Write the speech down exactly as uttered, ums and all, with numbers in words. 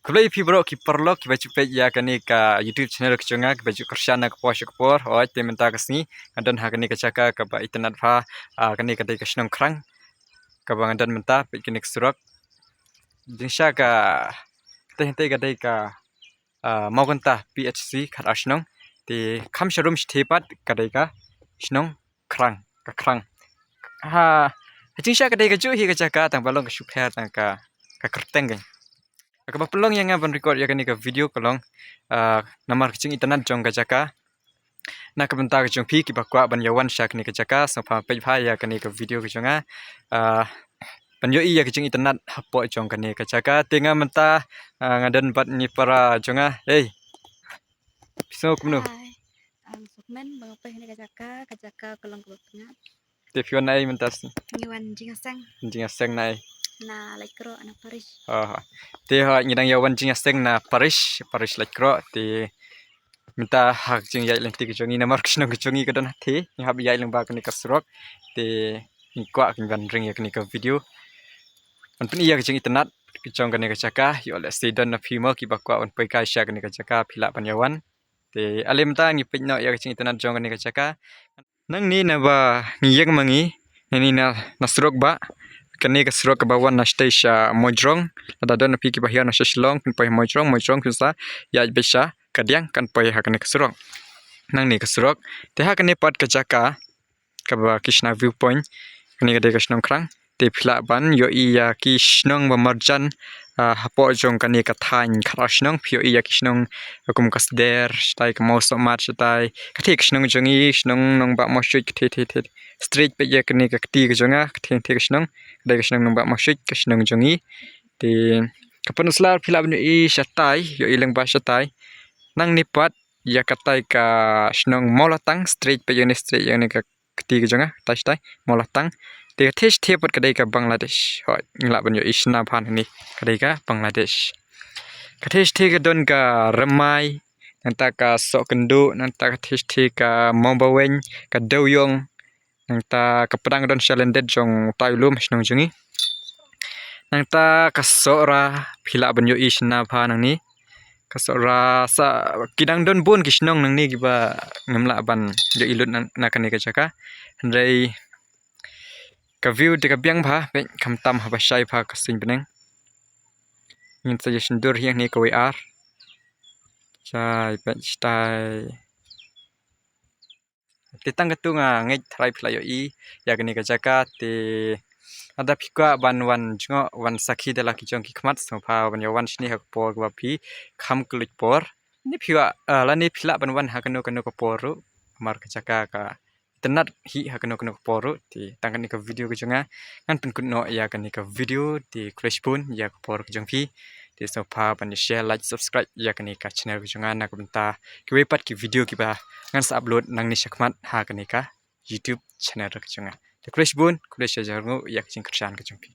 Khublei phi baroh ki paralok kiba ju peit ïa kane ka YouTube channel ka jong nga, kiba ju kyrshan na ka por sha ka por. Hooid, te mynta ka sngi nga don ha kane ka jaka kaba itynnad bha, ah, kane ka dei ka shnong Khrang kaba nga don mynta. Peit kane ka surok. Jingshisha ka, kata hangtei ka dei ka, ah, Mawkynta P H C Khatar Shnong. Te kham sharum shathie pat ka dei ka shnong Khrang, ka Khrang. Ha, ha jingshisha ka dei kajuh hi ka jaka, tang ba long ka shu pher tang ka, ka kyrteng kein. Kaba pynlong ïa nga ban record ïa kane ka video ka long, ah, namar ka jingitynnad jong ka jaka. Na ka bynta ka jong phi kiba kwah ban ïa wan sha kane ka jaka, sngewbha peit bha ïa kane ka video ka jong nga. Ah, ban ïohi ïa ka jingitynnad hapoh jong kane ka jaka. Te nga mynta, ah, nga don bad ngi para jong nga. Hey. Phi sngew kumno? Hi. Ang sukmen ba nga peit kane ka jaka, ka jaka ka long kaba pyngngad. Te phi wan na ei mynta? Ngi wan jingïaseng. Jingïaseng na ei? Na Laitkroh, na parish. Oh. Te hooid, ngi dang ïa wan jingïaseng na parish, parish Laitkroh. Te mynta ha ka jingïaid lynti ka jong ngi, namar ka shnong ka jong ngi ka don hathie, ngi hap ïaid lyngba kane ka surok. Te ngi kwah ban ring ïa kane ka video ban pyni ïa ka jingitynnad ka jong kane ka jaka. Ïoh lehse don na phi mo kiba kwah ban poi kai sha kane ka jaka, phi lah ban ïa wan. Te ale mynta ngi peit noh ïa ka jingitynnad jong kane ka jaka. Nangne naba ngi ïeng ma ngi, nangne na, na surok bah, kane ka surok kaba wan na shatei sha Mawjrong. Lada don na phi kiba hiar na sha Shillong, phin poi ha Mawjrong, Mawjrong phin sa ïaid beit sha Kadiang, kan poi ha kane ka surok. Nangne ka surok. Te ha kane pat ka jaka kaba ki shna view point, kane ka dei ka shnong Khrang. Te phi lah ban ïohi ïa ki shnong ba marjan, ah, hapoh jong kane ka thaiñ Khatar Shnong, phi ïohi ïa ki shnong, ah, kum ka Sder shatai, ka Mawsohmat shatai, kathie ka shnong jong ngi, shnong Nongbah Mawshuit, kathie thie thie. Straight peit ïa kane ka kti ka jong nga, kathie thie ka shnong, ka dei ka shnong Nongbah Mawshuit, ka shnong jong ngi. Te ka Pynursla phi lah ban ïohi shatai, ïohi lyngba shatai. Nangne pat ïa katai ka shnong Mawlatang, straight peit ïa kane, straight ïa kane ka kti ka jong nga, tai shatai, Mawlatang. Te kathie shathie pat ka dei ka Bangladesh. Hooid, ngi lah ban ïohi shna bha nangne, ka dei ka Bangladesh. Kathie shathie ka don ka Rymai, nangta ka Sohkynduh, nangta kathie shathie ka Mawbaweiñ, ka Dewiong, nangta ka Pdang ka don sha lyndet jong utai u lum shnong jong ngi. Nangta ka Sohra, phi lah ban ïohi shna bha nangne. Ka Sohra sa, ki dang don bun ki shnong nangne kiba ngim lah ban ïohi lut na, na kane ka jaka. Hynrei ka view te ka biang bha, peit khamtam haba shai bha ka suiñ bneng. Ngin sa ïa shyndur hi hangne kawei ar. Shai peit shatai. Te tang katto nga ngeit tharai phi la ïohi ïa kane ka jaka, te lada phi kwah ban wan jngoh, wan sakhi da la ki jong ki khmat, sngewbha ban ïa wan shane ha ka por kaba phi kham kylluid por. Ne phi kwah, ah, lane phi lah ban wan ha kano kano ka por ruh, namar ka jaka ka itynnad hi ha kano kano ka por ruh. Te tang kane ka video ka jong nga, ngan pynkut noh ïa kane ka video, te khublei shibun ïa ka por ka jong phi. Te sngewbha ban share, like, subscribe ïa kane ka channel ka jong nga, na ka bynta kiwei pat ki video kiba ngan sa upload nangne shakhmat ha kane ka YouTube channel ka jong nga. Te khublei shibun, khublei shihajar nguh ïa ka jingkyrshan ka jong phi.